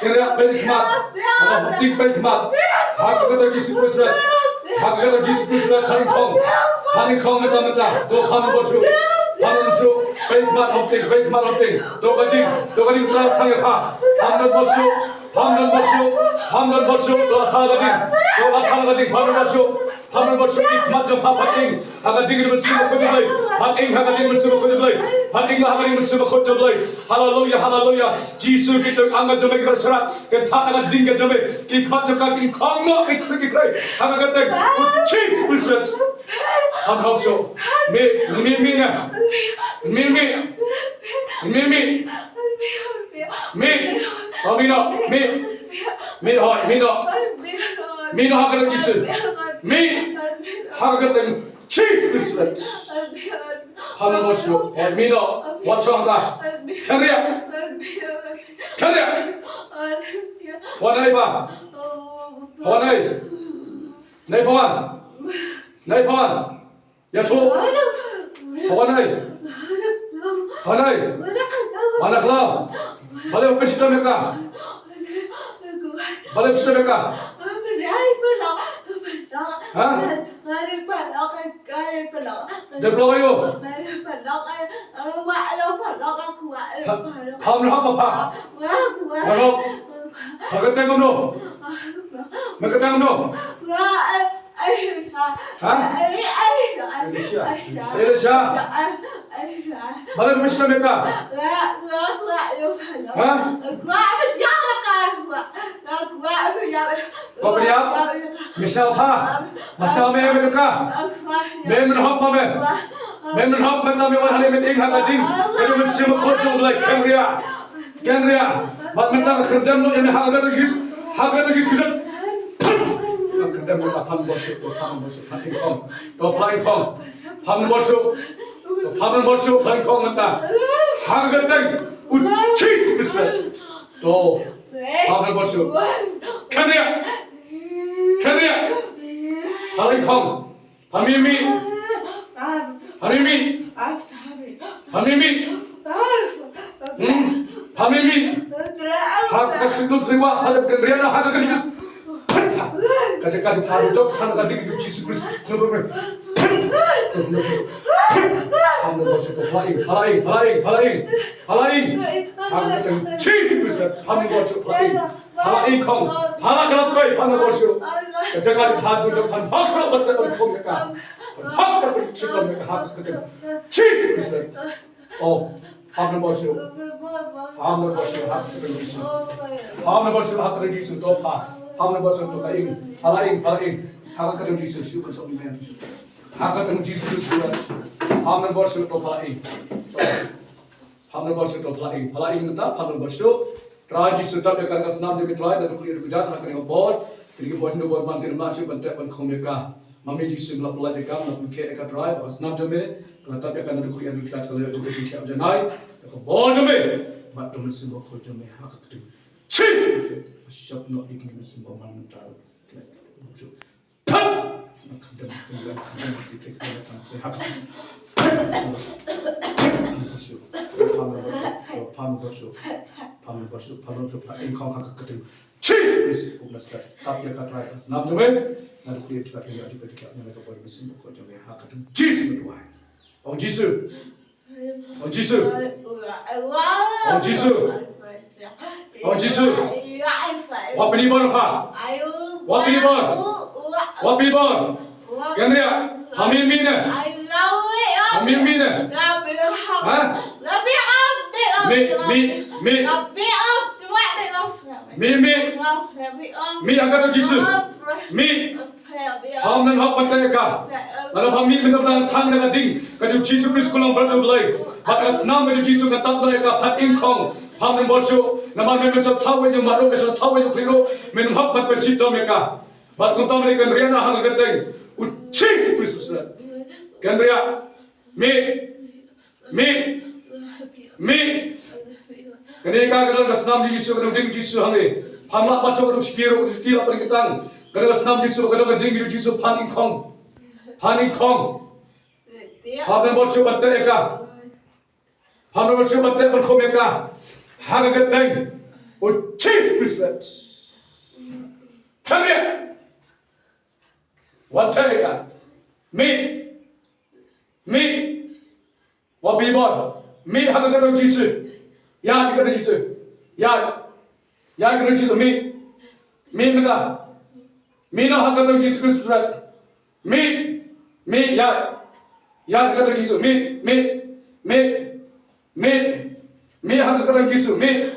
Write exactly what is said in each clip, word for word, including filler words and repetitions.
Kynriah, peit khmat. Haba hopding peit khmat. Ha ka kyrteng Jisu Khrist. Ha ka kyrteng Jisu Khrist, phan nyngkong. Phan nyngkong mynta mynta. To phan bor shuh. Phan bor shuh. Peit khmat hopding, peit khmat hopding. To ka ding, to ka ding, to ka ding. Phan bor shuh. Phan bor shuh. Phan bor shuh. To ka ding. To ka ding. Phan bor shuh. Phan bor shuh, i khmat jong pha phan ing ha ka ding ka jong u Mynsiem Bakhuid jong u Blei. Phan ing ha ka ding u Mynsiem Bakhuid jong u Blei. Phan ing ha ka ding u Mynsiem Bakhuid jong u Blei. Haleluya, haleluya. Jisu, ki jong ang ka jong me ki ba shrat, kan thad na ka ding ka jong me. Ki khmat jong ka kin khong noh, ki khong ki khrei. Ha ka kyrteng u Jisu Khrist. Phan hok shuh. Mi, mi, mi na. Mi, mi. Mi, mi. Mi. Oh, mi noh. Mi. Mi, hoi, mi noh. Mi noh ha ka kyrteng Jisu. Mi. Ha ka kyrteng Jisu Khrist. Phan bor shuh. Hoi, mi noh. Wat shong ka. Kynriah. Kynriah. Wan ai ba. Wan ai. Nai phan. Nai phan. Ïathuh. Pha wan nai. Pha wan nai. Wan na khlaw. Balei phi shim ïa ka? Balei phi shim ïa ka? Ha? Dei phi long aïu? Pha, pha wan hok ma pha. Wan hok. Pha kyrteng kumno? Pha kyrteng kumno? Ha? Elisha. Elisha. Balei phi shim ïa ka? Ha? Ko pynïap? Ngi sngewbha. Nga sngewbha me, me ka. Me men hok ma me. Me men hok, mynta me wan hangne, me ing ha ka ding ka jong u Mynsiem Bakhuid jong u Blei. Kynriah. Kynriah. Bad mynta nga khyrdem noh ïa me ha ka kyrteng Jisu. Ha ka kyrteng Jisu Khrist. Nga khyrdem noh, phan bor shuh, phan bor shuh, phan ing khong. To phan ing khong. Phan bor shuh. Phan bor shuh, phan ing khong mynta. Ha ka kyrteng u Jisu Khrist. To phan bor shuh. Kynriah. Kynriah. Pha la ing khong. Pha mih mih. Pha mih mih. Pha mih mih. Hmm. Pha mih mih. Ha ka kyndup sngewbha, pha la kynriah na ha ka kyndup. Ka jaka jong pha duk, pha na ka ding jong Jisu Khrist. Pha na ka ding, pha la ing, pha la ing, pha la ing. Pha la ing. Ha ka kyrteng Jisu Khrist. Pha na ka ding, pha la ing. Pha la ing khong. Pha la khlap kai, pha na ka ding. Ka jaka jong pha duk, jong pha hok shuh, ban tep ban khum ïa ka. Ban hok ban shitom ïa ka ha ka kyrteng Jisu Khrist. Oh, pha na ka ding. Pha na ka ding, ha ka kyrteng Jisu. Pha na ka ding, ha ka kyrteng Jisu, to pha. Pha na ka ding, to ka ing. Pha la ing, pha la ing. Ha ka kyrteng Jisu, shu kan sop ing. Ha ka kyrteng Jisu Khrist. Pha na ka ding, to pha la ing. Pha na ka ding, to pha la ing. Pha la ing mynta, pha na ka ding. Trai Jisu, tap ïa ka, ka snam jong me Trai, na dukhu ïa dukhu jat, ha kane ka bor. Kine ki bor Hindu bor man, kine ma shu ban tep ban khum ïa ka. Ma me Jisu, me la pynlait ïa ka, me la pynkhih ïa ka Trai, ba ka snam jong me ka la tap ïa ka na dukhu ïa dukhu jat, ka la ïoh jingkyrkhu jingkyrkhu jong me. Ïa ka bor jong me bad ka mynsiem bakhuid jong me, ha ka kyrteng Jisu. Shap noh ïa kine ki mynsiem ba man mynta. Ong Jisu. Ong Jisu. Ong Jisu. Wat pynbor pha. Wat pynbor. Wat pynbor. Kynriah. Pha mih mih ne. Pha mih mih ne. Ha? Mih, mih, mih. Mih, mih. Mih ha ka kyrteng Jisu. Mih. Pham nang hok ban teh ïa ka. Lada pham mih mynta tang tang na ka ding ka jong Jisu Khrist, Khun langbrot jong U Blei. Bad ka snam ka jong Jisu kan tap noh ïa ka. Phan ing khong. Pham nang bor shuh. Namar me men sa thaw ïa u maruh, men sa thaw ïa u khlieh ruh. Men hok ban pynshitom ïa ka. Bad kumta men kynriah noh ha ka kyrteng U Jisu Khrist. Kynriah. Mih. Mih. Mih. Kane ka, ka don ka snam jong Jisu, ka don ding Jisu hangne. Pham lah ban shuh ka duk shakri ruh, ka duk shakri lah pynkyntang. Ka don ka snam Jisu, ka don ka ding Jisu, phan ing khong. Phan ing khong. Pham nang bor shuh ban teh ïa ka. Pham nang bor shuh ban teh ban khum ïa ka. Ha ka kyrteng U Jisu Khrist. Kynriah. Wat teh ïa ka. Mih. Mih. Wat pynbor. Mih ha ka kyrteng Jisu. Ïa ka kyrteng Jisu. Ïa. Ïa ka kyrteng Jisu. Mih. Mih mynta. Mih noh ha ka kyrteng Jisu Khrist. Mih. Mih ïa. Ïa ka kyrteng Jisu. Mih. Mih. Mih. Mih. Mih ha ka kyrteng Jisu. Mih.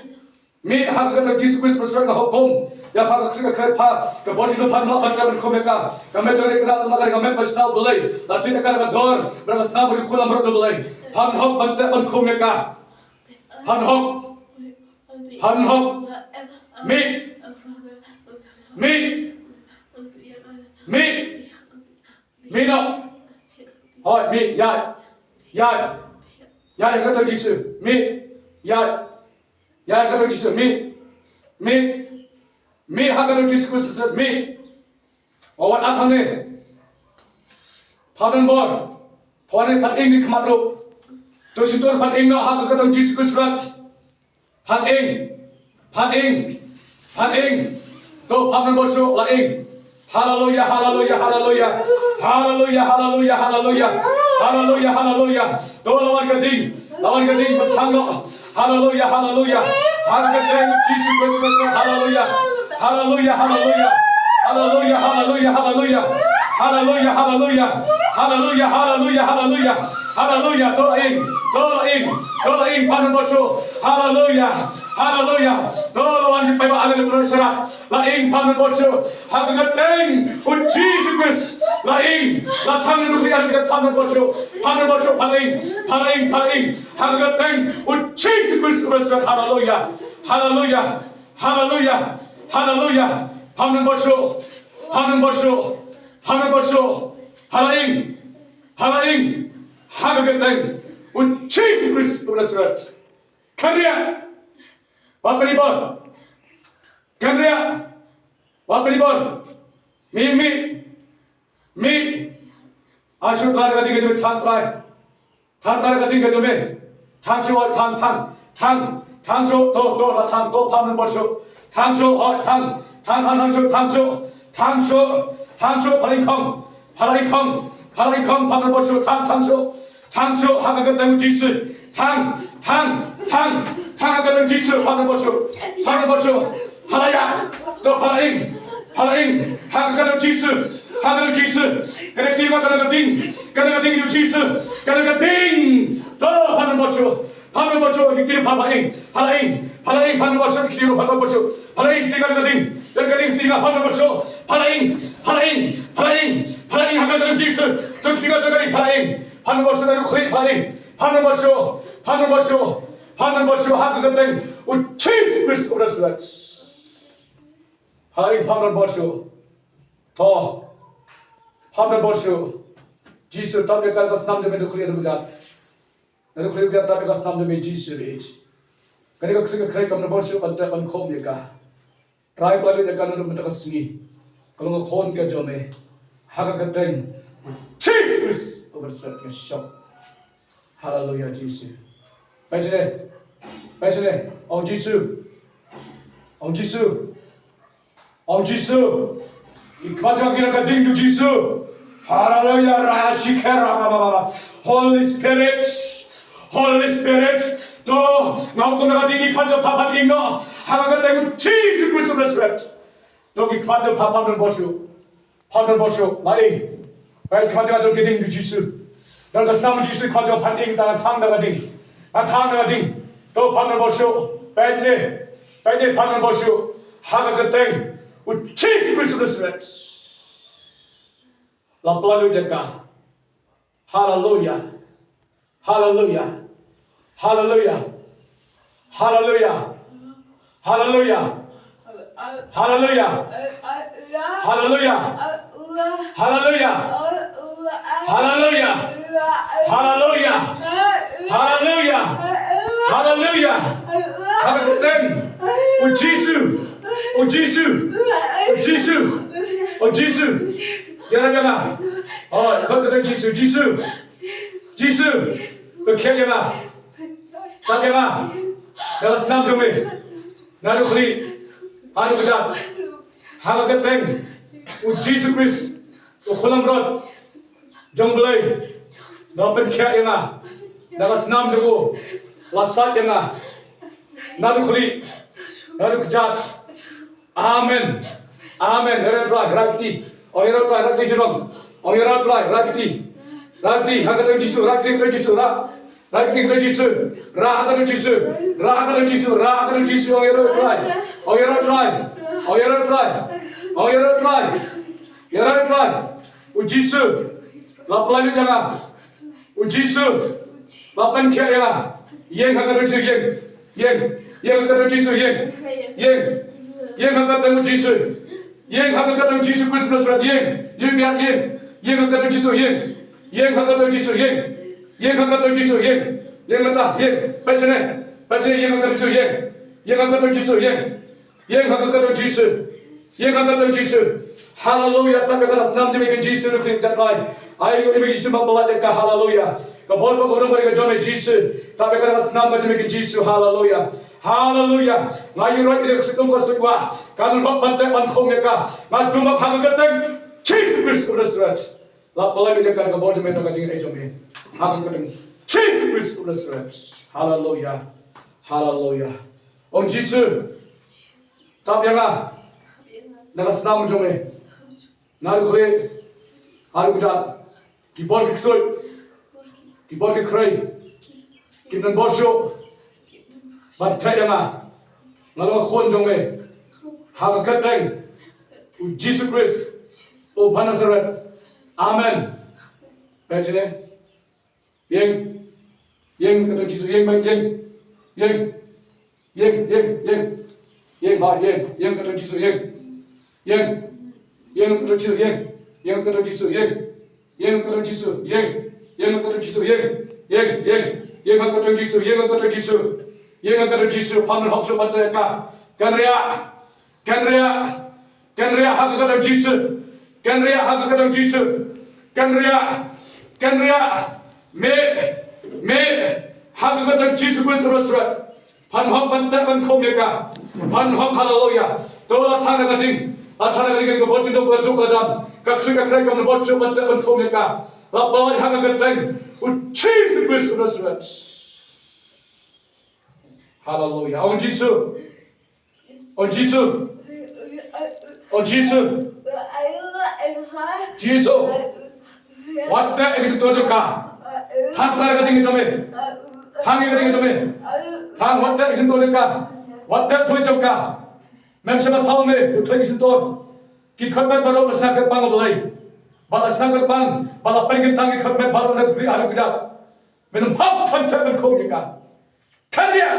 Mih ha ka kyrteng Jisu Khrist, ba shu ïa ka hukum. Ïa pha ka kyrteng ka kyrteng pha, ka bor jong pha, phan hok ban tep ban khum ïa ka. Ka met jong ka, ka met ba shu na U Blei. La thied ïa ka da ka dor, bad ka snam ka jong U Khun langbrot U Blei. Phan hok ban tep ban khum ïa ka. Phan hok. Phan hok. Mih. Mih. Mih. Mih noh. Hooid, mih, ïaid. Ïaid. Ïaid ha ka kyrteng Jisu. Mih. Ïaid. Ïaid ha ka kyrteng Jisu. Mih. Mih. Mih ha ka kyrteng Jisu Khrist. Mih. Wat wan hangne. Phan nang bor. Phan ing, phan ing, dei khmat ruh. To shyntur, phan ing noh ha ka kyrteng Jisu Khrist. Phan ing. Phan ing. Phan ing. To, phan nang bor shuh, la ing. Haleluya, haleluya, haleluya. Haleluya, haleluya, haleluya. Haleluya, haleluya. To, la wan ka ding. La wan ka ding, phan thang noh. Haleluya, haleluya. Ha ka kyrteng Jisu Khrist. Haleluya. Haleluya, haleluya. Haleluya, haleluya, haleluya. Haleluya, haleluya. Haleluya, haleluya, haleluya. Haleluya, to la ing, to la ing, to la ing, phan nang bor shuh. Haleluya, haleluya. To la wan ki paidbah, ale, to la ing, phan nang bor shuh. Ha ka kyrteng U Jisu Khrist. La ing, la thang na ka ding, phan nang bor shuh. Phan nang bor shuh, phan ing, phan ing, phan ing. Ha ka kyrteng U Jisu Khrist. Haleluya. Haleluya. Haleluya. Haleluya. Phan nang bor shuh. Phan nang bor shuh. Phan nang bor shuh. Ha la ing. Ha la ing. Ha ka kyrteng U Jisu Khrist u Nasaret. Kynriah. Wat pynbor. Kynriah. Wat pynbor. Mih, mih. Mih. Ai shu trai da ka ding ka jong me, thang trai. Thang trai da ka ding ka jong me. Thang shu, thang, thang, thang, thang shu, to, to, la thang, to, pham don bor shu. Thang shu, hoi, thang, thang, thang, thang shu, thang shu, thang shu, thang shu, phalang khong, phalang khong, phalang khong, pham don bor shu, thang, thang shu, thang shu, ha ka kyrteng u Jisu. Thang, thang, thang, thang ha ka kyrteng u Jisu, pham don bor shu, pham don bor shu. Phalang, to phalang, phalang, ha ka kyrteng u Jisu, ha ka kyrteng u Jisu. Ka ding, ka ding, ka ding, ka ding u Jisu, ka ding, ka ding. To pham don bor shu. Pham don bor shu, ki kti phalang, phalang, phalang, pham don bor shu, ki kti phalang bor shu, phalang, ki kti ka ding, ka ding, ki kti pham don bor shu, phalang, phalang, phalang, phalang, ha ka kyrteng u Jisu, to ki kti ka ding, phalang, pham don bor shu, na u khri, phalang, pham don bor shu, pham don bor shu, pham don bor shu, ha ka kyrteng u Jisu Khrist u Nasaret. Phalang, pham don bor shu, to, pham don bor shu, Jisu, tap ïa ka, ka snam jong me, na u khri, na u kjat. Na u khri u kjat, tap ïa ka snam jong me Jisu rit. Kane ka ksing ka khrei kam nang bor shuh ban treh ban khum ïa ka. Trai pynlut ïa ka naduh mynta ka sngi. Ka long ka khun ka jong me. Ha ka kyrteng Jisu Khrist uba sngewbha nga shop. Haleluya Jisu. Peit shane. Peit shane. Ong Jisu. Ong Jisu. Ong Jisu. Ngi khmat ïa ka ding jong u Jisu. Haleluya, ra shi khe ra ba ba ba ba. Holy Spirit. Holy Spirit. To, nga hukum ïa ka ding, ngi khmat ïa pha phan ing no. Ha ka kyrteng u Jisu Khrist u Nasaret. To, ngi khmat ïa pha phan don bor shuh. Phan don bor shuh, la ing. Peit khmat ïa ka ding jong u Jisu. Don ka snam u Jisu khmat ïa phan ing, tang tang da ka ding. Tang tang da ka ding. To phan don bor shuh. Peit ne. Peit ne phan don bor shuh. Ha ka kyrteng u Jisu Khrist u Nasaret. La pynlut ïa ka. Haleluya. Haleluya. Haleluya. Haleluya. Haleluya. Haleluya. Haleluya. Haleluya. Haleluya. Haleluya. Haleluya. Haleluya. Ha ka kyrteng u Jisu. U Jisu. U Jisu. U Jisu. Ïarap ïa nga. Oh, ha ka kyrteng Jisu. Jisu. Jisu. Pynkhih ïa nga. Tap ïa nga. Da ka snam jong me. Naduh khlieh haduh kjat. Ha ka kyrteng u Jisu Khrist, u Khun langbrot jong U Blei, la pynkhih ïa nga. Da ka snam jong u la sait ïa nga. Naduh khlieh haduh kjat. Amen. Amen. Ïaroh Trai, rah kti. Ong ïaroh Trai, rah kti jurong. Ong ïaroh Trai, rah kti. Rah kti, ha ka kyrteng Jisu, rah kti ha ka kyrteng Jisu, rah. Rah kti ha ka kyrteng Jisu. Rah ha ka kyrteng Jisu. Rah ha ka kyrteng Jisu, rah ha ka kyrteng Jisu, ong ïaroh Trai. Ong ïaroh Trai. Ong ïaroh Trai. Ong ïaroh Trai. Ïaroh Trai. U Jisu. La pynlut ïa nga. U Jisu. La pynkhih ïa nga. Ïeng ha ka kyrteng Jisu, ïeng. Ïeng. Ïeng ha ka kyrteng Jisu, ïeng. Ïeng. Ïeng ha ka kyrteng Jisu. Ïeng ha ka kyrteng Jisu Khrist Nasaret, ïeng. Ïeng, ïeng, ïeng. Ïeng ha ka kyrteng Jisu, ïeng. Ïeng ha ka kyrteng Jisu, ïeng. Ïeng ha ka kyrteng Jisu, ïeng. Ïeng mynta, ïeng. Peit shane. Peit shane, ïeng ha ka kyrteng Jisu, ïeng. Ïeng ha ka kyrteng Jisu, ïeng. Ïeng ha ka kyrteng Jisu. Ïeng ha ka kyrteng Jisu. Haleluya, tap ïa ka snam jong me Jisu, ruh kyrteng Trai. Ai, ïa me Jisu, ba pynlait ïa ka, haleluya. Ka bor ba ka burom ka jong me Jisu. Tap ïa ka snam ka jong me Jisu, haleluya. Haleluya. Nga ïaroh ïa ka sutnum ka sutwa. Kan hok ban treh ban khum ïa ka. Nga dum ha ka kyrteng Jisu Khrist u Nasaret. La pynlait ïa ka, ka bor jong me, ka jingïaroh jong me. Ha ka kyrteng Jisu Khrist u Nasaret. Haleluya. Haleluya. Ong Jisu. Tap ïa nga. Na ka snam jong me. Naduh khlieh haduh kjat. Ki bor ki ksuid. Ki bor ki khrei. Kim don bor shuh ban treh ïa nga. Nga long ka khun jong me. Ha ka kyrteng u Jisu Khrist uba Nasaret. Amen. Peit shane. Ïeng. Ïeng ha ka kyrteng Jisu, ïeng, ïeng. Ïeng. Ïeng, ïeng, ïeng. Ïeng, ba, ïeng. Ïeng ha ka kyrteng Jisu, ïeng. Ïeng. Ïeng ha ka kyrteng Jisu, ïeng. Ïeng ha ka kyrteng Jisu, ïeng. Ïeng ha ka kyrteng Jisu, ïeng. Ïeng ha ka kyrteng Jisu, ïeng. Ïeng, ïeng. Ïeng ha ka kyrteng Jisu, ïeng ha ka kyrteng Jisu. Ïeng ha ka kyrteng Jisu, phan hok shuh ban treh ïa ka. Kynriah. Kynriah. Kynriah ha ka kyrteng Jisu. Kynriah ha ka kyrteng Jisu. Kynriah. Kynriah. Mih. Mih. Ha ka kyrteng Jisu Khrist u Nasaret. Phan hok ban teh ban khum ïa ka. Phan hok, haleluya. To la thang na ka ding. La thang na ka ding ka bor jingdum ka duk ka dam. Ka ksuid ka khrei kam na bor shuh ban teh ban khum ïa ka. La pynlait ha ka kyrteng u Jisu Khrist u Nasaret. Haleluya. Ong Jisu. O Jisu. O Jisu. Jisu. Wat teh ïa ka shyntur jong ka. Thang tang ïa ka ding jong me. Thang ïa ka ding jong me. Thang, wat teh ïa ka shyntur jong ka. Wat teh ïa ka jong ka. Mem shym la thaw me, u thleng ïa ka shyntur. Ki dkhot met baroh la sna kyrpang, O Blei. Ba la sna kyrpang, ba la pynkyntang ki dkhot met baroh na ka ri ha ka kjat. Men ym hap ban teh ban khum ïa ka. Kynriah.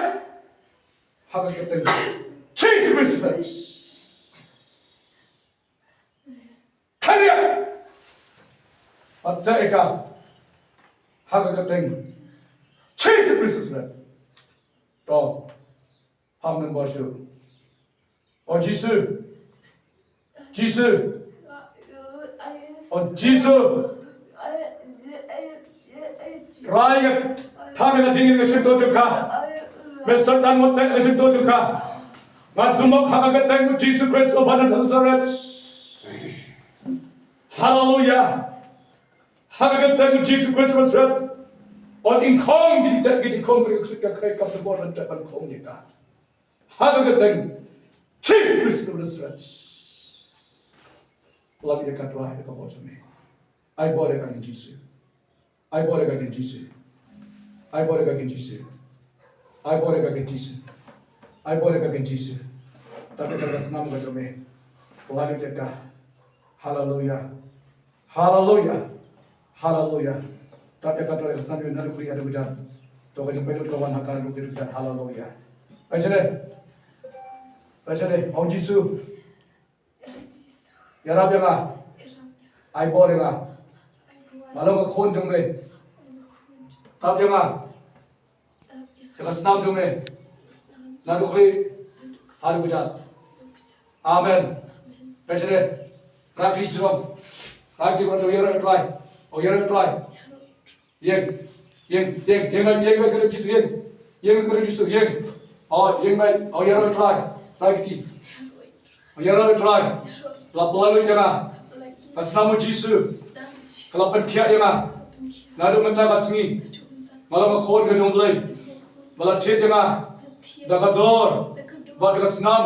Ha ka kyrteng Jisu Khrist. Kynriah. Wat teh ïa ka. Ha ka kyrteng Jisu Khrist. To. Pham nang bor shuh. O Jisu. Jisu. O Jisu. Rai ngat. Thang ïa ka ding ïa ka shyntur jong ka. Me Soitan, wat teh ïa ka shyntur jong ka. Nga dum hok ha ka kyrteng u Jisu Khrist uba na Nasaret. Haleluya. Ha ka kyrteng u Jisu Khrist u Nasaret. Ong ïa khong ki dei, ki dei khong ki dei khong ki dei khong ki dei khong ki dei khong. Ha ka kyrteng Jisu Khrist u Nasaret. Pynlait ïa ka, Trai, ïa ka bor jong me. Ai bor ïa ka, Jisu. Ai bor ïa ka, Jisu. Ai bor ïa ka, Jisu. Ai bor ïa ka, Jisu. Ai bor ïa ka, Jisu. Tap ïa ka snam ka jong me. Pynlait ïa ka. Haleluya. Haleluya. Haleluya. Tap ïa ka, Trai, ka snam jong me, na ka khlieh haduh ka jan. To ka jingpynlut ka wan ha ka, haduh ka jan. Haleluya. Peit shane. Peit shane. Ong Jisu. Ïarap ïa nga. Ai bor ïa nga. Nga long ka khun jong me. Tap ïa nga. Ïa ka snam jong me. Na ka khlieh haduh ka jan. Amen. Peit shane. Rah kti jrong. Rah kti, wan, to ïaroh ïa u Trai. O ïaroh ïa u Trai. Ïeng. Ïeng, ïeng, ïeng, ïeng, ïeng, ka kyrteng Jisu, ïeng. Ïeng, ka kyrteng Jisu, ïeng. O, ïeng, ïeng, o ïaroh ïa u Trai. Rah kti. O ïaroh ïa u Trai. La pynlait ïa nga. Ka snam u Jisu. Ka la pynkhiah ïa nga. Naduh mynta ka sngi. Nga long ka khun ka jong u Blei. Ba la thied ïa nga da ka dor bad da ka snam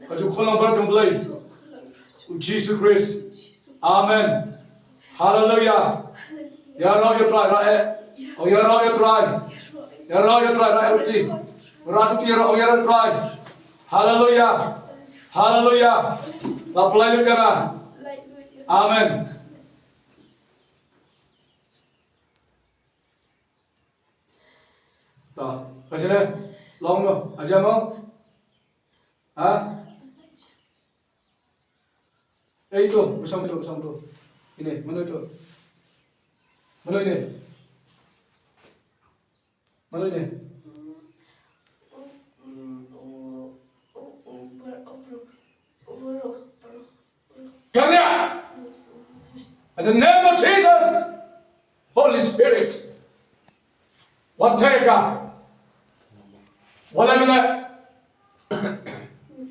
ka jong u Khun Langbrot jong u Blei, u Jisu Khrist. Amen. Haleluya. Ïaroh ïa u Trai, rah eh. O ïaroh ïa u Trai. Ïaroh ïa u Trai, rah eh, rah kti. Rah kti, ïaroh, o ïaroh ïa u Trai. Haleluya. Haleluya. La pynlait lut ïa nga. Amen. To, ka shane, long no, aja mo. Ha? Ei to, ba shong to, ba shong to. Ine, mano ito? Mano ine? Mano ine? Kynriah! In the name of Jesus, Holy Spirit. Wat teh ïa ka. Wat leh mynne.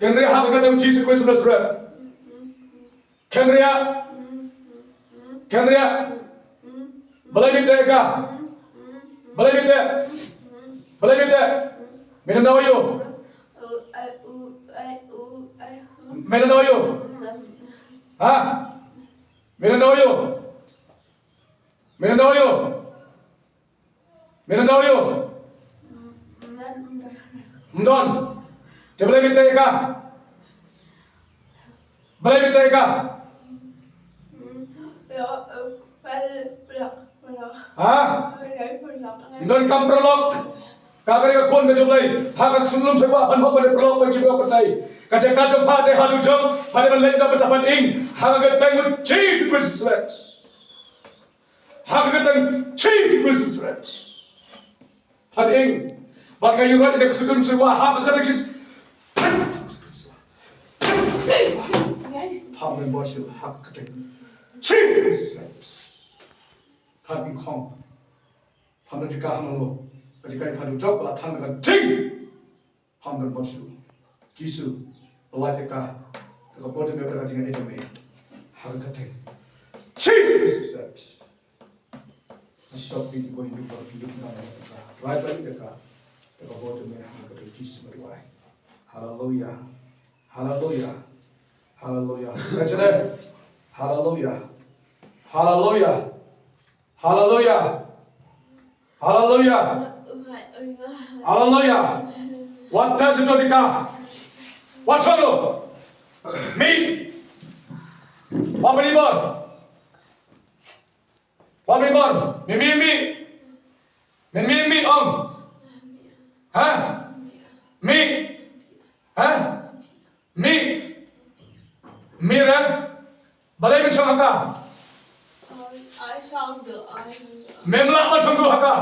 Kynriah ha ka kyrteng Jisu Khrist Nasaret. Kynriah. Kynriah. Balei me teh ïa ka? Balei me teh? Balei me teh? Me dang daw aïu? Me dang daw aïu? Ha? Me dang daw aïu? Me dang daw aïu? Me dang daw aïu? Ym don. Te balei me teh ïa ka? Balei me teh ïa ka? Ha? Ym don kam paralok. Ka kane ka khun ka jong U Blei, ha ka shnong Lum Saiwa, phan hok ban dei paralok bad ki briew batai. Ka jaka jong pha dei haduh jong pha dei ban leit na bynta phan ing ha ka kyrteng Jisu Khrist. Ha ka kyrteng Jisu Khrist. Phan ing. Bad nga ïuhroh ïa ka shnong Lum Saiwa ha ka kyrteng Jisu. Pam don bor shuh ha ka kyrteng Jisu Khrist. Khan ing khong. Pam don jaka hangno. Ka jaka pam don jok la than ka ding. Pam don bor shuh. Jisu. Pynlait ïa ka. Ka bor jong me bad ka jingaiei jong me. Ha ka kyrteng Jisu Khrist. Shop ki bor jong ka ki duk na ka. Rai rai ka. Ka bor jong me ha ka kyrteng Jisu nga duwai. Haleluya. Haleluya. Haleluya. Ka jingaiei. Haleluya. Haleluya. Haleluya. Haleluya. Haleluya. Wat ta situ tika. Wat solo. Mi. Wat beri bor. Wat beri bor. Mi, mi, mi. Mi, mi, mi, ong. Ha? Mi. Ha? Mi. Mi re. Balei mi shong ha ka? Mem lah ba shong ha ka.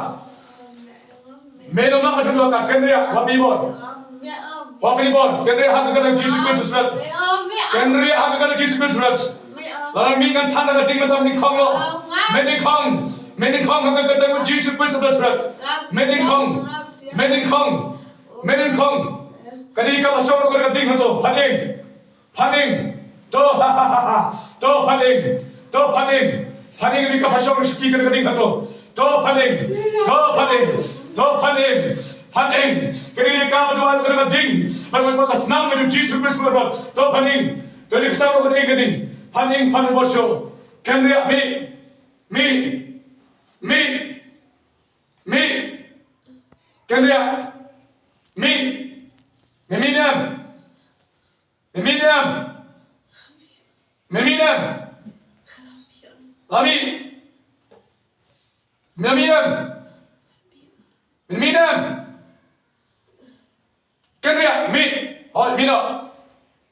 Mem lah ba shong ha ka. Kynriah, wat beri bor. Wat beri bor. Kynriah ha ka kyrteng Jisu Khrist Nasaret. Kynriah ha ka kyrteng Jisu Khrist Nasaret. Lada mi ngan than da ka ding mynta, mi ding khong lo. Mi ding khong. Mi ding khong ha ka kyrteng Jisu Khrist Nasaret. Mi ding khong. Mi ding khong. Mi ding khong. Kane ka ba shong ruh ka ding hato. Phan ing. Phan ing. To ha ha ha ha. To phan ing. To phan ing. Phan ing ri ka ba shong ruh sha ki ka ding hato. To phan ing. To phan ing. To phan ing. Phan ing. Kane ri ka ba duwai ka ding. Ban ban ka snam ka Jisu Khrist ba. To phan ing. To ji ka shong ruh ka ding ka ding. Phan ing phan ing bor shuh. Kynriah mi. Mi. Mi. Mi. Kynriah. Mi. Mi mi nem. Mi mi nem. Mi mi nem. Lami. Mi mi nem. Mi mi nem. Kynriah, mi. Hoi, mi no.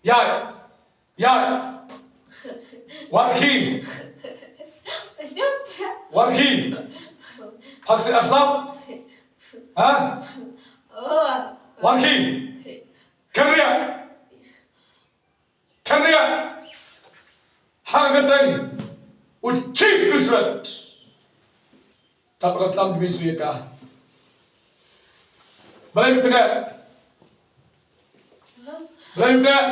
Yai. Yai. Wat ki. Wat ki. Phak si arsap. Ha? Wat ki. Kynriah. Kynriah. Ha ka kyrteng U Jisu Khrist. Tap ka snam di misu ïa ka. Balei mi pyneh? Balei mi pyneh?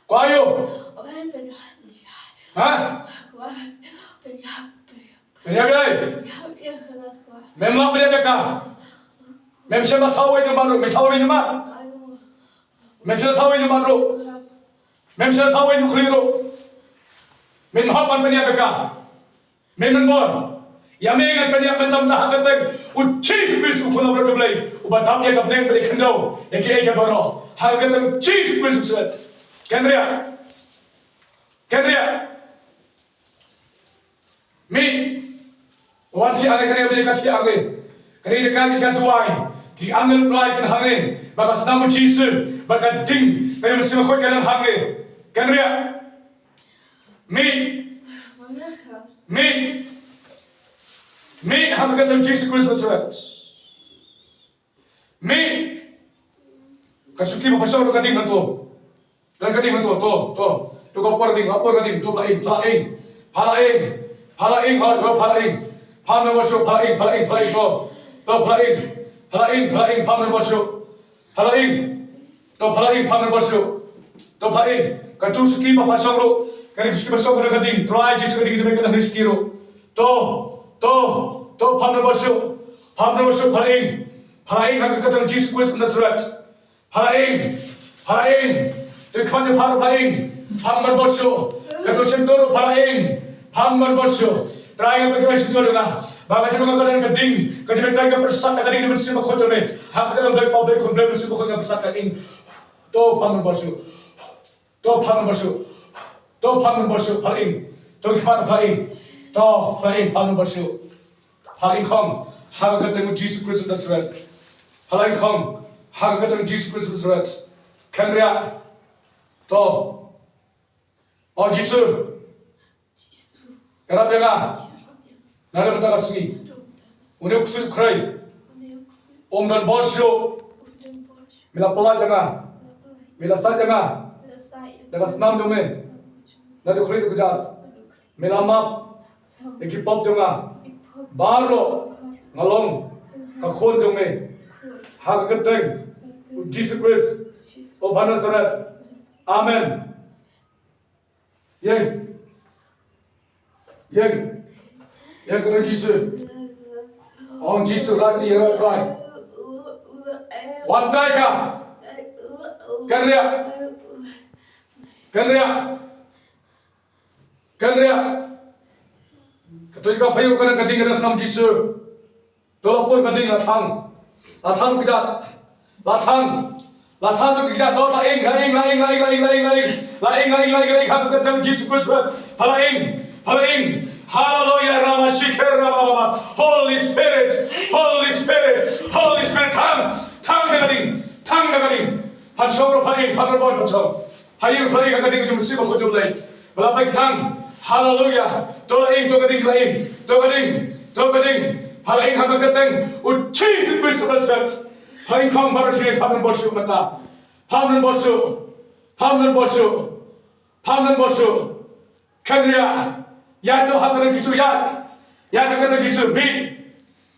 Kwa ïoh. Ha? Pyneh balei? Mem lah pyneh ka. Mem shem la thaw ïa ka baru, mem thaw ïa ka baru. Mem shem la thaw ïa ka baru. Mem shem la thaw ïa ka khlieh ruh. Mem hap ban pyneh ka. Mem bor. Ïa me ngan pynïap mynta ha ka kyrteng U Jisu Khrist u khun u Blei, uba dap ïa ka bneng bad ïa ka khyndew, ïa kiei kiei baroh. Ha ka kyrteng Jisu Khrist u shet. Kynriah. Kynriah. Mi. Wan ti ale kane bad ka ti ale. Kane ka ka duwai. Ki angel Blei kan hangne. Ba ka snam U Jisu. Ba ka ding. Ka ïa mynsiem bakhuid kan hangne. Kynriah. Mi. Mi. Mi ha ka kyrteng Jisu Khrist Nasaret. Mi. Ka shuki ba pasal ka ding hato. Dan ka ding hato to to. To ka por ding, ka por ding to pla ing, pla ing. Pla ing. Pla ing, ha, to pla ing. Pam na basho pla ing, pla ing, pla ing to. To pla ing. Pla ing, pla ing, pam na basho. Pla ing. To pla ing, pam na basho. To pla ing. Ka tu suki ba pasong ro. Ka ni suki ba song ka ding. Try ji suki ding jemai ka ni suki ro. To. To. To pam na basho. Pam na basho pla ing. Pla ing ha ka kyrteng Jisu Khrist Nasaret. Pla ing, pla ing. Te khmat te pla ing. Pam ban bosho. Ka to shin to pla ing. Pam ban bosho. Trai nga pekra shin to na. Ba ka jino ka ka ding. Ka jino trai ka persat ka ding di mynsiem bakhuid ne. Ha ka dang doi pau doi khun doi mynsiem bakhuid nga persat ka ing. To pam ban bosho. To pam ban bosho. To pam ban bosho. Pla ing. To khmat pla ing. To pla ing pam ban bosho. Pla ing khong, ha ka kyrteng Jisu Khrist Nasaret. Pla ing khong, ha ka kyrteng Jisu Khrist Nasaret. Kynriah. To. O Jisu. Ïarap ïa nga. Na dang ta ka sngi. Une u ksuid khrei. Um don bor shuh. Me la pynlait ïa nga. Me la sait ïa nga. da ka snam jong me, na dukri dukjat, me la map ïa ki pop jong nga. Baroh nga long ka khun jong me. Ha ka kyrteng u Jisu Khrist u ba Nasaret. Amen. Ïeng. Ïeng. Ïeng ka Jisu. Ong Jisu, rah ïa ka rai. Wan tai ka. Kynriah. Kynriah. Kynriah. Ka tu ka phayu ka ka ding ka snam Jisu. To la poi ka ding la thang. La thang ki jat. La thang. La thang ki jat. To la ing, la ing, la ing, la ing, la ing, la ing, la ing. La ing, la ing, la ing, la ing. Ha ka kyrteng Jisu Kristus. Pha la ing. Pha la ing. Hallelujah. Rama shikhe rama rama. Holy Spirit. Holy Spirit. Holy Spirit. Thang. Thang da ka ding. Thang da ka ding. Phan shong ro pha ing. Phan ro bon phan shong. Pha ïeng pha ïeng ha ka ding jong u Mynsiem Bakhuid jong U Blei. Ba la poi ki thang. Haleluya. To la ïeng, to ka ding, la ïeng. To ka ding, to ka ding. Pha la ïeng ha ka kyrteng u Jisu Khrist u Nasaret. Pha la ïeng khong baroh shi, pham don bor shuh mynta. Pham don bor shuh. Pham don bor shuh. Pham don bor shuh. Kynriah. Ïaid noh ha ka kyrteng Jisu, ïaid. Ïaid ha ka kyrteng Jisu. Mih.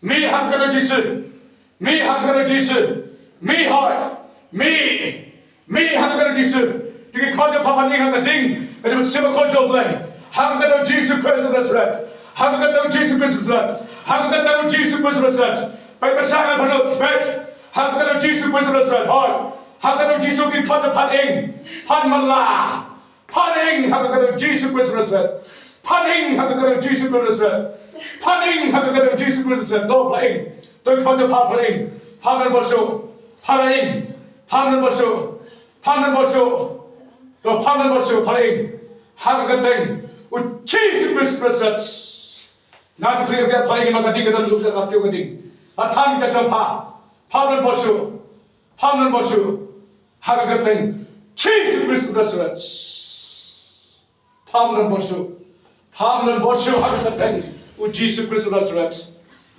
Mih ha ka kyrteng Jisu. Mih ha ka kyrteng Jisu. Mih hoi. Mih. Mih ha ka kyrteng Jisu. Te ki khmat jong pha phan ïeng ha ka ding ka jong U Mynsiem Bakhuid jong U Blei. Ha ka kyrteng Jisu Khrist u Nasaret. Ha ka kyrteng Jisu Khrist u Nasaret. Ha ka kyrteng Jisu Khrist u Nasaret. Peit pyrshah, peit pyrshah, peit. Ha ka kyrteng Jisu Khrist u Nasaret. Hoi. Ha ka kyrteng Jisu ki khmat jong pha phan ïeng. Phan man la. Phan ïeng ha ka kyrteng Jisu Khrist u Nasaret. Phan ïeng ha ka kyrteng Jisu Khrist u Nasaret. Phan ïeng ha ka kyrteng Jisu Khrist u Nasaret. To pha ïeng. To pha ïeng. Phan ïeng bor shuh. Phan ïeng. Phan ïeng bor shuh. Phan ïeng bor shuh. To phan ïeng bor shuh. Phan ïeng ha ka kyrteng u Jisu Khrist u Nasaret. Nga kyrpad ïa pha ïeng ha ka ding ka don suk ka kyrteng ka ding. Pha than ka jong pha. Phan ïeng bor shuh. Phan ïeng bor shuh. Ha ka kyrteng Jisu Khrist u Nasaret. Pham don bor shuh. Pham don bor shuh ha ka kyrteng u Jisu Khrist u Nasaret.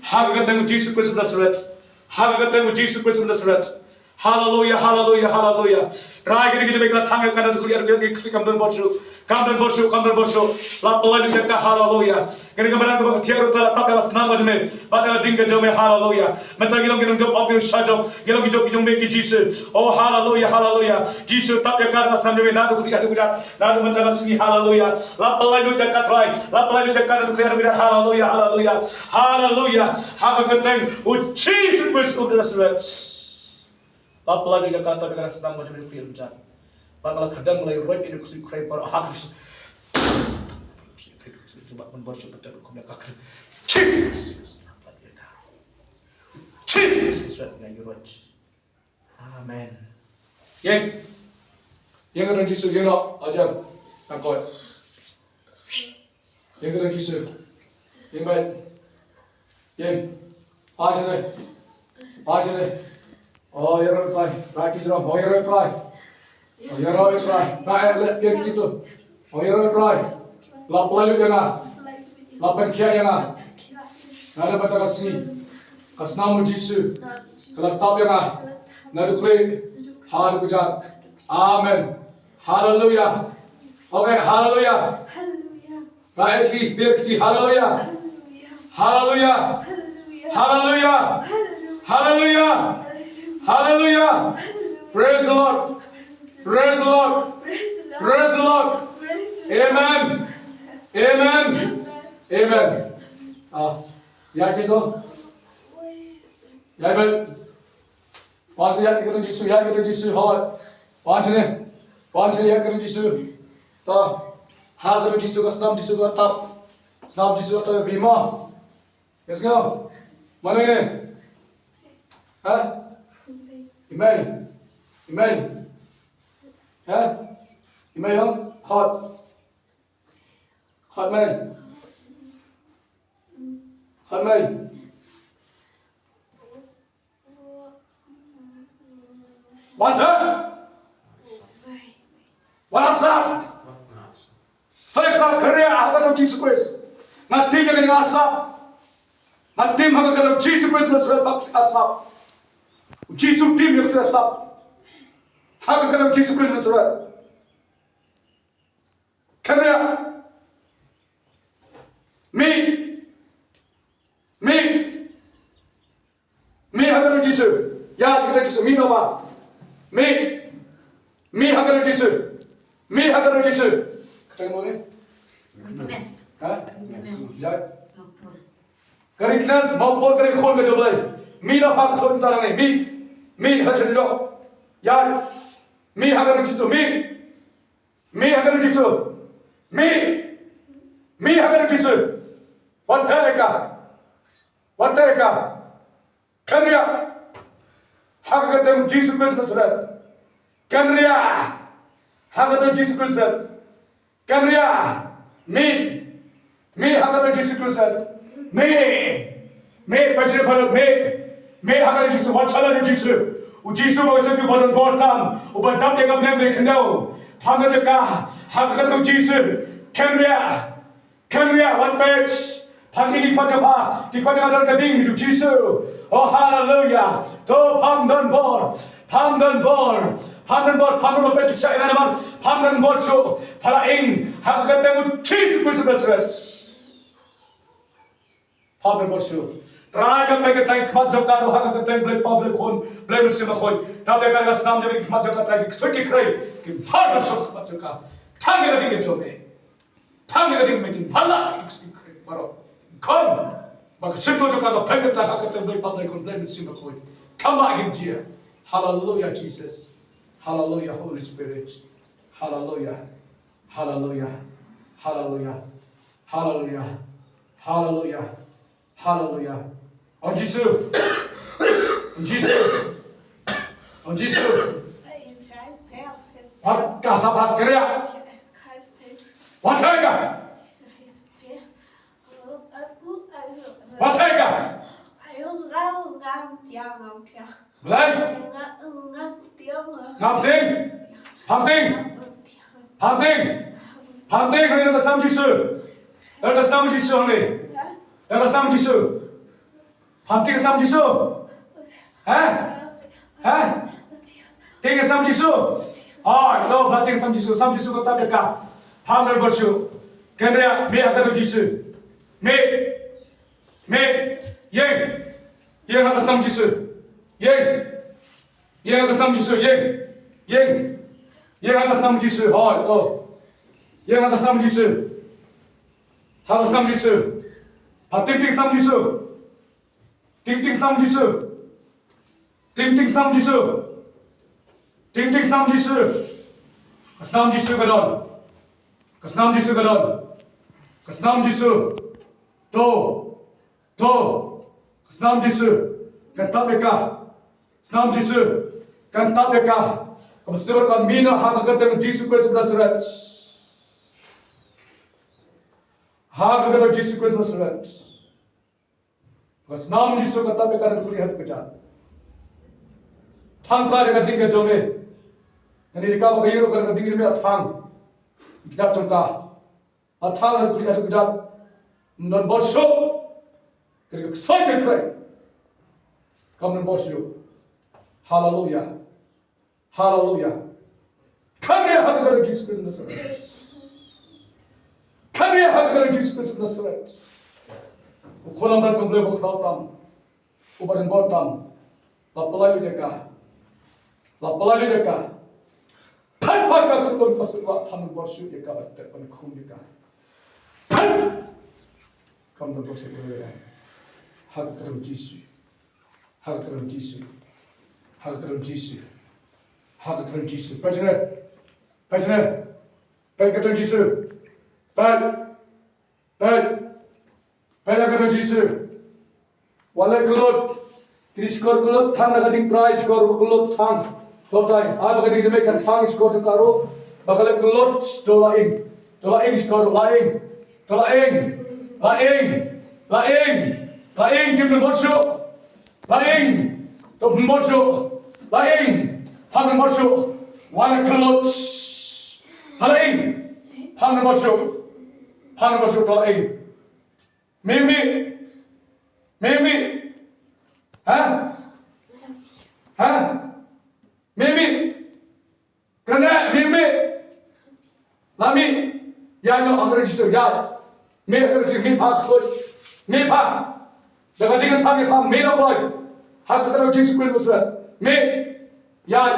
Ha ka kyrteng u Jisu Khrist u Nasaret. Ha ka kyrteng u Jisu Khrist u Nasaret. Haleluya, haleluya, haleluya. Rai kine ki jingmut ki la thang ïa ka na dukri ïa dukri ki khlieh kam don bor shuh. Kam don bor shuh, kam don bor shuh. La pynlait lut ïa ka, haleluya. Kane ka madan kaba ka thiah ruh ka la tap ïa la snam ka jong me. Bad ïa la ding ka jong me, haleluya. Mynta ngi long ki nongjop, ym ki nongshah jop. Ngi long ki jop ki jong me ki Jisu. Oh, haleluya, haleluya. Jisu tap ïa ka da ka snam jong me, naduh kane haduh kane. Naduh mynta ka sngi, haleluya. La pynlait lut ïa ka Trai. La pynlait lut ïa ka naduh kane haduh kane. Haleluya, haleluya. Haleluya. Ha ka kyrteng u Jisu Khrist u Nasaret. La pynlait ïa ka tap ïa ka da ka snam ka jong me, naduh kane haduh kane. Bad ma la kdang ma la ïaroit ïa u ksuid khrai baroh ha ka ksuid. Ksuid khrai, ksuid jubab, man baroh shuh, pyntan kum ïa ka kyrteng Jisu Khrist. Jisu Khrist nga ïaroit. Amen. Ïeng. Ïeng ka kyrteng Jisu, ïeng noh, ajar. Nang koit. Ïeng ka kyrteng Jisu. Ïeng beit. Ïeng. Phai shane. Phai shane. Oh, ïaroh Trai. Trai ki jrong. Oh, ïaroh Trai. Oh, ïaroh Trai. Trai, eh, leh pyrshah kito. Oh, ïaroh Trai. La pynlait lut ïa nga. La pynkhiah ïa nga. Naduh mynta ka sngi. Ka snam u Jisu ka la tap ïa nga. Naduh khlieh haduh kjat. Amen. Haleluya. Okay, haleluya. Haleluya. Ba, eh, ki, bir, ki, haleluya. Haleluya. Haleluya. Haleluya. Haleluya. Haleluya. Praise the Lord. Praise the Lord. Praise the Lord. Amen. Amen. Amen. Ah, ïa kito. Ïa, amen. Wan ïa ka kyrteng Jisu, ïa ka kyrteng Jisu, hoi. Wan shane. Wan shane ïa ka kyrteng Jisu. To. Ha ka kyrteng Jisu, ka snam Jisu ka tap. Snam Jisu ka tap ïa phi mo. Yes, go. Mano ine? Ha? Imei. Imei. Ha? Imei ong? Khot. Khot mei. Khot mei. Wan te. Wan asa. Sa ïa ka kyrteng ha ka kyrteng Jisu Khrist. Nga tim ïa ka asap. Nga tim ha ka kyrteng Jisu Khrist Nasaret ba ka asap. Jisu tim ïa ka asap. Ha ka kyrteng Jisu Khrist Nasaret. Kynriah. Mih. Mih. Mih ha ka kyrteng Jisu. Ïaid ha ka kyrteng Jisu. Mih noh ba. Mih. Mih ha ka kyrteng Jisu. Mih ha ka kyrteng Jisu. Kata ka mut ne? Ha? Ïaid. Ka ri knes, mawpor ka ri khun ka jong U Blei. Mih noh ha ka khun ta ne. Mih. Mih ha ka kyrteng Jisu. Ïaid. Mih ha ka kyrteng Jisu. Mih. Mih ha ka kyrteng Jisu. Mih. Mih ha ka kyrteng Jisu. Wat theh ïa ka. Wat theh ïa ka. Kynriah. Ha ka kyrteng Jisu Khrist Nasaret. Kynriah. Ha ka kyrteng Jisu Khrist. Kynriah. Mih. Mih ha ka kyrteng Jisu Khrist. Mih. Mih, peit sha pharot, mih. Mih ha ka kyrteng Jisu, wat shala ïa u Jisu. U Jisu uba ka shakri, uba don bor tam, uba dap ïa ka bneng bad ka khyndew. Pham noh ïa ka, ha ka kyrteng Jisu. Kynriah. Kynriah, wat peit. Pham ïa ki khmat jong pha, ki khmat jong pha don ka ding ha u Jisu. Oh, haleluya. To pham don bor. Pham don bor. Pham don bor, pham don bor, peit sha ïa namar. Pham don bor shuh. Pha la ïeng ha ka kyrteng u Jisu Khrist Nasaret. Pham don bor shuh. Trai, ka peit ka trai khmat jong ka ruh ha ka kyrteng Blei Pap, Blei Khun, Blei Mynsiem Bakhuid. Trai, ka snam jong ka khmat jong ka, trai, ki ksuid ki khrei ki phar bor shuh khmat jong ka. Tang ïa ka ding ka jong me. Tang ïa ka ding me kin phar la ki ksuid ki khrei baroh. Khun, ba ka shyntur jong ka ka peit ka trai ha ka kyrteng Blei Pap, Blei Khun, Blei Mynsiem Bakhuid. Kham ba kin jia. Haleluya, Jesus. Haleluya, Holy Spirit. Haleluya. Haleluya. Haleluya. Haleluya. Haleluya. Haleluya. Ong Jisu. Ong Jisu. Ong Jisu. Wat ka sa ba kynriah. Wat theh ïa ka. Wat theh ïa ka. Blei. Ngam tieng. Pham tieng. Pham tieng. Pham tieng. Hangne ka snam Jisu. Ka snam Jisu hangne. Ka snam Jisu. Pham tieng ka snam Jisu. Ha? Ha? Tieng ka snam Jisu. Ai, to, pham tieng ka snam Jisu. Snam Jisu ka tap ïa ka. Pham don bor shuh. Kynriah, mih ha ka kyrteng Jisu. Mih. Mih, ïeng. Ïeng ha ka snam Jisu. Ïeng. Ïeng ha ka snam Jisu, ïeng. Ïeng. Ïeng ha ka snam Jisu, hoi, to. Ïeng ha ka snam Jisu. Ha ka snam Jisu. Pham tieng tieng snam Jisu. Tieng tieng snam Jisu. Tieng tieng snam Jisu. Tieng tieng snam Jisu. Ka snam Jisu ka don. Ka snam Jisu ka don. Ka snam Jisu. To. To. Ka snam Jisu. Kan tap ïa ka. Snam Jisu. Kan tap ïa ka. Ka mesti kan mih noh ha ka kyrteng Jisu Khrist Nasaret. Ha ka kyrteng Jisu Khrist Nasaret. Ka snam Jisu ka tap ïa ka, ri khlieh haduh kjat. Thang ka da ka ding ka jong me. Kane ka ba ka ïuh ka da ka ding, ri me thang. Ki kjat jong ka. Thang ri khlieh haduh kjat. Ym don bor shuh. Ka da ka ksai ka krai. Kam don bor shuh. Haleluya. Haleluya. Kane ha ka kyrteng Jisu Khrist Nasaret. Kane ha ka kyrteng Jisu Khrist Nasaret. U khun lamram jong U Blei uba khraw tam, uba don bor tam. La pynlait lut ïa ka. La pynlait lut ïa ka. Pynlait lut ïa ka, ka suk ka suk, pham don bor shuh ïa ka, ba tep ban khum ïa ka. Pynlait. Kam don bor shuh ïa ka. Ha ka kyrteng Jisu. Ha ka kyrteng Jisu. Ha ka kyrteng Jisu. Ha ka kyrteng Jisu. Peit shane. Peit shane. Peit ka kyrteng Jisu. Peit. Peit. Peit ha ka kyrteng Jisu. Wat leh kyllut. Ki shkor kyllut thang na ka diengphrai, shkor kyllut thang. Kyllut thang. Ai ba ka dieng jong me kan thang shkor jong ka ruh. Ba ka leh kyllut, to la ïeng. To la ïeng shkor, la ïeng. To la ïeng. La ïeng. La ïeng. La ïeng, kim don bor shuh. La ïeng. To pham don bor shuh. La ïeng. Pham don bor shuh. Wat leh kyllut. La ïeng. Pham don bor shuh. Pham don bor shuh, to la ïeng. Mih, mih. Mih, mih. Ha? Ha? Mih, mih. Kane, mih, mih. La mih. Ïaid noh ha ka kyrteng Jisu, ïaid. Mih ha ka kyrteng Jisu, mih pha khlur. Mih pha. Da ka jingïaid mih pha, mih noh kloi. Ha ka kyrteng Jisu Khrist Nasaret. Mih. Ïaid.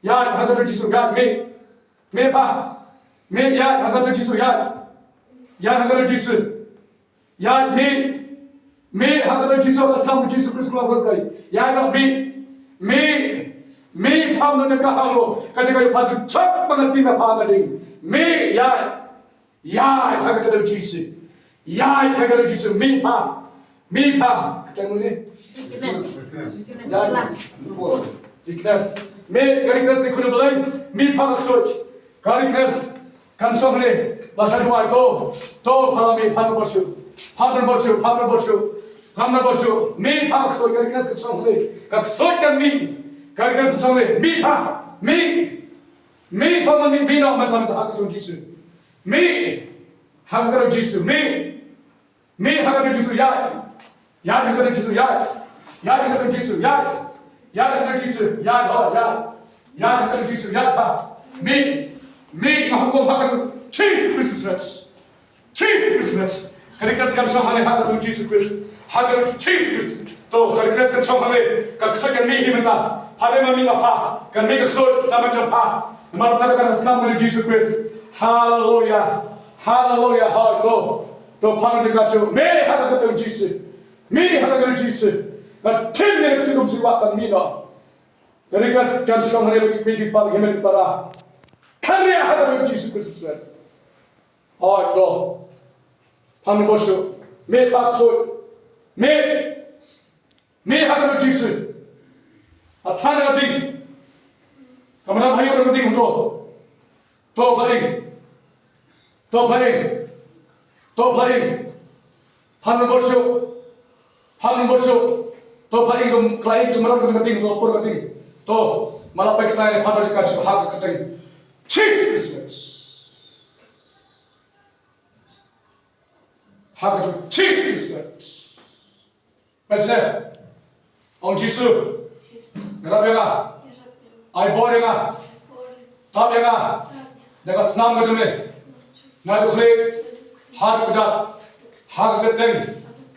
Ïaid ha ka kyrteng Jisu, ïaid, mih. Mih pha. Mih, ïaid ha ka kyrteng Jisu, ïaid. Ïaid ha ka kyrteng Jisu. Ïaid, mih. Mih ha ka kyrteng Jisu, ha ka snam Jisu Khrist, khlem pyrthei. Ïaid noh, mih. Mih. Mih pha, mih noh ka hangno. Ka jaka ïa pha tu chak ba nga tim ïa pha ka ding. Mih, ïaid. Ïaid ha ka kyrteng Jisu. Ïaid ha ka kyrteng Jisu. Mih pha. Mih pha. Ka kyrteng ne? Deaconess. Deaconess. Ïaid. Deaconess. Mih ka deaconess ne khun u Blei. Mih pha ka ksuid. Ka deaconess. Kan shong ne. Ba sa duwai to. To pha la mih pha na borshu. Pha na borshu. Pha na borshu. Pha na borshu. Mih pha ka ksuid. Ka deaconess kan shong ne. Ka ksuid kan mih. Ka deaconess kan shong ne. Mih pha. Mih. Mih pha man mih, mih noh man pha man ha ka kyrteng Jisu. Mih. Ha ka kyrteng Jisu. Mih. Mih ha ka kyrteng Jisu, ïaid. Ïaid ha ka kyrteng Jisu, ïaid. Ïaid ha ka kyrteng Jisu, ïaid. Ïaid ha ka kyrteng Jisu, ïaid, oh, ïaid. Ïaid ha ka kyrteng Jisu, ïaid, ha. Mih, mih, nga hukum ha ka kyrteng Jisu Khrist Nasaret. Jisu Khrist Nasaret. Ka deaconess kan shong hangne ha ka kyrteng Jisu Khrist. Ha ka kyrteng Jisu Khrist. To, ka deaconess kan shong hangne. Ka ksuid kan mih hi mynta. Pha dei ban mih ma pha. Kan mih ka ksuid, namar jong pha. Namar ka dei ka snam ka jong Jisu Khrist. Haleluya. Haleluya. Hoi, to. To pha mynta ka shu. Mih ha ka kyrteng Jisu. Mih ha ka kyrteng Jisu. Ka tim ne ka sikum siwa kan mih noh. Ka deaconess kan shong hangne ba ki kmie ki kpa ki hynmen ki para. Kan mih ha ka kyrteng Jisu Khrist Nasaret. Hoi, to. Pha na borshu. Mih pha ksuid. Mih. Mih ha ka kyrteng Jisu. Pha thait na ka ding. Ka madan ha ïoh na ka ding to. To pha ing. To pha ing. To pha ing. Pha na borshu. Pha na borshu. To pha ing, to khlaiñ, to madan ka ding, to por ka ding. To mala pha ka tai ne pha na ka shu ha ka kyrteng Jisu Khrist. Ha ka kyrteng Jisu Khrist. Peit ne. Ong Jisu. Jisu. Ïarap ïa nga. Ïarap ïa nga. Ai bor ïa nga. Ai bor ïa nga. Tap ïa nga. Tap ïa nga. Da ka snam ka jong me. Da ka snam ka jong me. Nga ïoh khlieh. Nga ïoh khlieh. Ha ka kjat. Ha ka kyrteng. Ha ka kyrteng.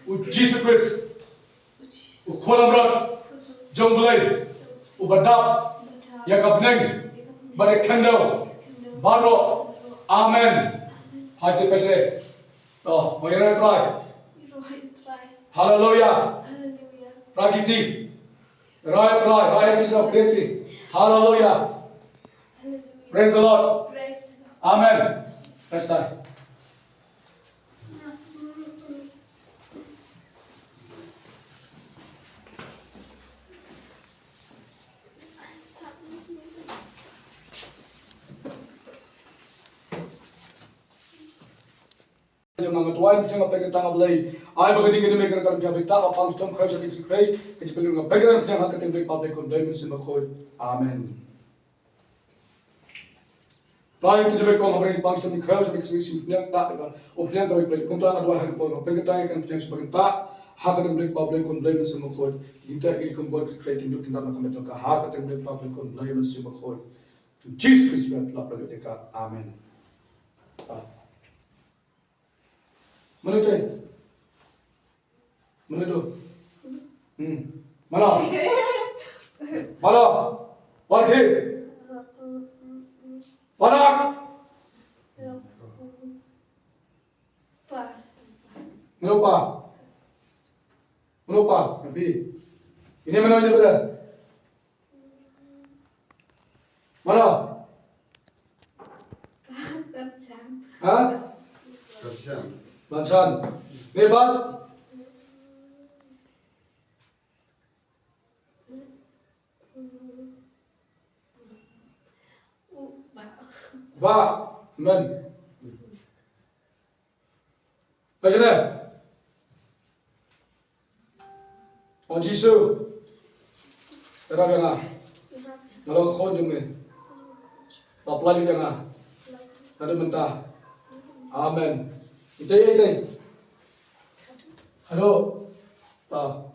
U Jisu Khrist. U Jisu. U khun langbrot. U khun langbrot. Jong U Blei. Jong U Blei. Uba dap. Uba dap. Ïa ka bneng. Ïa ka bneng. Bad ïa ka khyndew. Ïa ka khyndew. Baroh. Baroh. Amen. Amen. Hai te peit ne. To, mo ïa rai Trai. Ïa rai Trai. Haleluya. Haleluya. Rai kiti. Rai Trai, rai kiti, rai kiti. Haleluya. Haleluya. Praise the Lord. Praise the Lord. Amen. Praise God. Jong nga, nga duwai, nga pyrkhat, A Blei. Ai ba ka ding ka ding ka kan ka bynta ba pang stom khraw sha ding sukrai. Ka jingpynlong nga pyrkhat pynlong ha ka kyrteng Blei Pap Blei Khun Blei Mynsiem Bakhuid. Amen. Blei ka jingpynlong nga pyrkhat pang stom khraw sha ding sukrai, siem pynlong ta ka um pynlong ta Blei. Kumta nga duwai ha ka por nga pyrkhat kan pynlong sha bynta ha ka kyrteng Blei Pap Blei Khun Blei Mynsiem Bakhuid. Kita iri kum bor sukrai kin duk kin dam na ka met ka ha ka kyrteng Blei Pap Blei Khun Blei Mynsiem Bakhuid. Jisu Khrist la pynlong ka. Amen. Mano te? Mano tu? Hmm. Mano? Mano? Warki? Mano? Mano pa? Mano pa? Napi? Ini mano ini pada? Mano? Banchan. Ha? Banchan. Banchan. Ni bad? Ba. Men. Peit ne. Ong Jisu. Ïarap ïa nga. Nga long khun jong me. Bapla ïa nga. Naduh mynta. Amen. Ite ite. Hado. Ah.